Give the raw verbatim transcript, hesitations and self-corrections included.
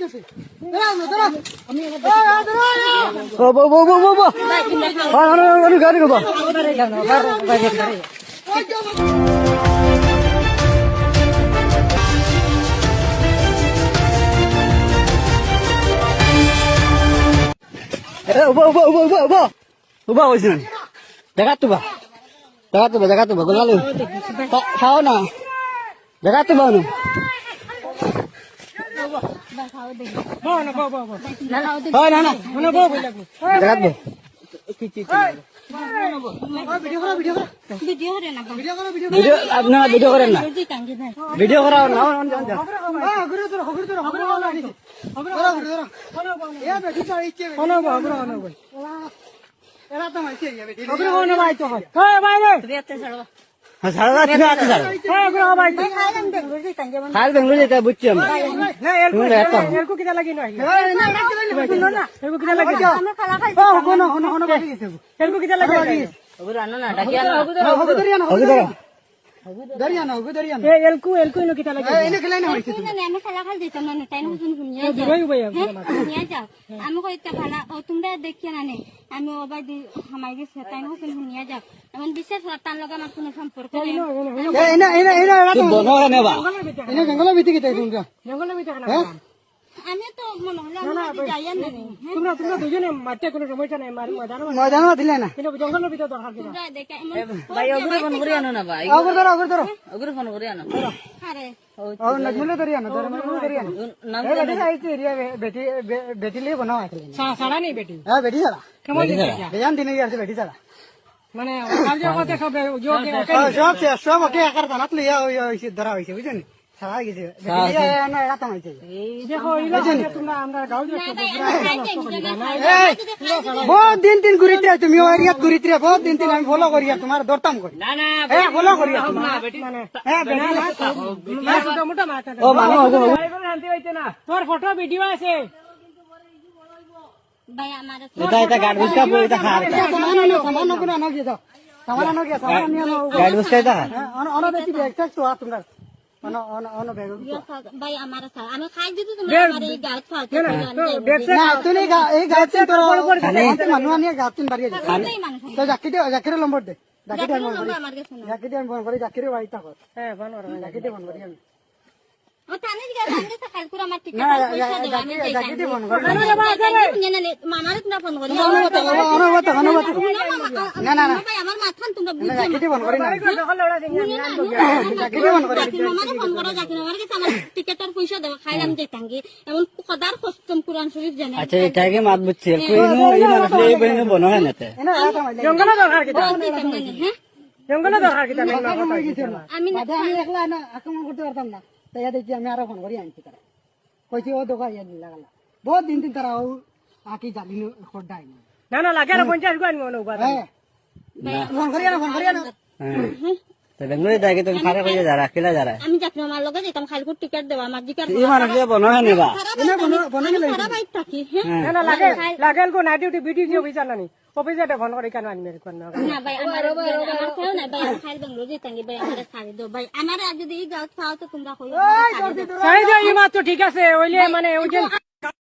ও, বউ, বউ, বউ, বউ, বউ। আ, আ, আ, আ, গাড়ি নেবা। এ, উবা, উবা, উবা, উবা, উবা। উবা কইছি না। জাগাত উবা। জাগাত উবা, জাগাত উবা, গোলালো। খা-, খাও না। জাগাত উবা নু। বউ না, বউ, বউ, বউ। হয় না, না। না, বউ, বউ লাগবো। জাগাত বউ। ভিডিও করো, ভিডিও করো। ভিডিও করে না, বউ। ভিডিও করো, ভিডিও করো। ভিডিও, আপনারা ভিডিও করেন না। ভিডিও করাও না, অন, অন, অন, অন। হ্যাঁ, ঘুরে ধরো, ঘুরে ধরো, ঘুরে ধরো, ঘুরে ধরো। এ, বেটি তো এই কে? হনো বউ, হনো বউ। এরা তো মাইছে, এ বেটি। ওগুলো হনো ভাই তো হয়। হ্যাঁ, ভাই রে। তুমি এত ছাড়ো। হ্যাঁ, ছাড়ো না, তুমি এত ছাড়ো। হ্যাঁ, ওগুলো হনো ভাই। খাল বেঙ্গলোর যেটা বুঝছি আমরা। না, এলকু, তুমি এত। এলকু কিতা লাগি নয়? এলকু কিতা লাগি? আমরা খালা খাই। হ্যাঁ, হনো, হনো, হনো, বাকি গেছে। এলকু কিতা লাগি? ওগুলো আনো না, ডাকিয়া আনো। হ্যাঁ, হগু ধরিয়া না, হগু ধরিয়া না। ধরিয়া না, হগু ধরিয়া না। এ, এলকু, এলকু ইনো কিতা লাগি? এ, ইনো খেলাই না হইছে তুমি। না, না, আমি খালা খাল দিতাম না, না, তাই না, হুজুর হুনিয়া যাও। দুবাই উবাই হ্যাঁ? হুনিয়া যাও। আমি কই ইতা ভালা, ও তোমরা দেখিয়া না নে। আমি ও বাই দি হামাই গেছে, তাই না, হুজুর হুনিয়া যাও। এমন বিশ্বাস রাখতাম লগে আমার কোনো সম্পর্ক নেই। এ, ইনো, ইনো, ইনো, এরা তো বনো কেনে বা? ইনো জঙ্গলর ভিতরে কিতা তোমরা? জঙ্গলর ভিতরে কেনে? হ্যাঁ? আমি তো মনে হলো না, আমি না, আগে ভাই। যাই আর না, না, হ্যাঁ? তোমরা, তোমরা দুজনে মারতে কোনো সমস্যা নাই, মার-, ময়দানও মারতে। ময়দানও দিলে না। কিন্তু জঙ্গলর ভিতরে দরকার কিনা? তোমরা দেখে এমন এ, ভাই, ওগুলো ফোন করিয়া আনো না, ভাই। ওগুলো ধরো, ওগুলো ধরো। ওগুলো ফোন করিয়া আনো। আরে। ও, নাজমুলে ধরিয়া আনো, ধরো, নাজমুলে ধরিয়া আনো। নাম এ, বেটি, এই তো এরিয়া বে-, বেটি, বে-, বেটি লিয়ে বনা আছে। সা-, সারা নেই বেটি। হ্যাঁ, বেটি সারা। কেমন বেটি দিন সারা। বেজান দিনে গিয়ে আছে বেটি সারা। মানে, কাল যে আমাদের সব, ওই যে, ওকে, ওকে। হ্যাঁ, সব শেষ, সব ওকে, একার জানাত লইয়া ওই, ওই, ওই ধরা হইছে, বুঝছেন? সারা গেছে। সারা বেটি গেছে। এ, না, এরা তো হইছে। দেখো, এই না, লোক যে তোমরা, আমরা গাঁও যে না, ভাই, আমরা খাই যাই, আমরা খাই যাই। এই, বহুত দিন দিন ঘুরিতে তুমি, ওই এরিয়াত ঘুরিতে, বহুত দিন দিন আমি ফলো করি আর তোমার ধরতাম করি। না, না, এ, ফলো করি আর তোমার। না, বেটি। মানে, হ্যাঁ, বেটি। না, না, না, ছোট মোটো মাথা। ও, মানো, ও, ও। ড্রাইভার শান্তি পাইতে না। তোর ফটো ভিডিও আছে। ভাই, আমার এটা, এটা গার্ড বুঝতে হবে, এটা হার। সামান আনো, সামান আনো, আনো গিয়ে দাও। সামান আনো গিয়ে, সামান আনো, আনো। গার্ড বুঝতে এটা হার। হ্যাঁ, আনো, আনো দেখি, ব্যাগ ট্যাগ তো আর তোমরা। আনো, আনো, আনো ব্যাগ। ইয়া স্যার, ভাই, আমার স্যার, আমি খাই দিতে তুমি আমার এই গাঁত ফালতু না, না, করে আনবে। না, তুমি গা-, এই গাঁত চিন করো। বড় করে খালি। মানুষ আনিয়ে গাঁত চিন বাড়িয়ে দিও। খালি। তো জাকিরে, জাকিরে নম্বর দে। জাকিরে জাকিরে নম্বর নম্বর দে। আমার কাছে না। জাকিরে আমি ফোন করি, জাকিরে বাড়িতে কর। হ্যাঁ, ফোন করো। জাকিরে ফোন করি আমি। ও, তানির গা-, তানির গা কাল করে আমার টিকেট না, আর পয়সা দেওয়া, আমি যাই জাকিরে তানির। ফোন করো। না, না, না, না, না, মামারে তোমরা ফোন করি। না, না, না, না, না, না, না, না। না, না, না। না, ভাই, আমার মাথান তোমরা না, বুঝছো না। জাকিরে ফোন করি না। না, না, না, না। জাকিরে ফোন করি। জাকির মামারে ফোন করো, জাকির মামার কাছে আমার টিকেট আর পয়সা দেওয়া, খাইলাম যাইতাম গি। এমন খোদার কসম, কোরআন শরীফ জানে। আচ্ছা, এটা কি মাত বুঝছি? হ্যাঁ। কই নু, এই মানুষ এই বইনে বনো হয় না তে। না, না, না, না। জঙ্গলে দরকার কিতা? হ্যাঁ? জঙ্গলে দরকার কিতা? আমি না, আমি একলা না, আক্রমণ করতে পারতাম না। তাই দেখি আমি আরো ফোন করি আনছি তারা। কইছি, "ও দোকান ইয়া দিলা গেলা।" বহুত দিন দিন তারা ও আকি জানি খোদ্দা আইনি। না, না, লাগে আরো পঞ্চাশ গো আনবো না, উবা। হ্যাঁ। না। ফোন করিয়া না, ফোন করিয়া না। হ্যাঁ। তো বেঙ্গলি দাগে তুমি ফারে কইয়া যারা, কিলা যারা? আমি জাকির মামার লগে যাইতাম, খালি করে টিকেট দেওয়া, আমার জিকার এই মানুষ যে বনো হয় না বা? এনে বনো, বনো গেলে। সারা বাইত থাকি, হ্যাঁ? হ্যাঁ। না, না, লাগে, লাগে গো, নাইট ডিউটি, বিডিও অফিসার নানি। অফিসে এটা ফোন করে কেন আনবে, কেন না? না ভাই, আমার, আমার কেউ নাই ভাই, আমি খালি বেঙ্গলোর যেতাম গি ভাই, আমার ছাড়ি দাও ভাই। আমার আর যদি এই গাঁত পাও তো তোমরা কইও, এই, আমার ছাড়ি দাও। ছাড়ি দাও, এই মাত্র ঠিক আছে, ওইলে মানে ওই যে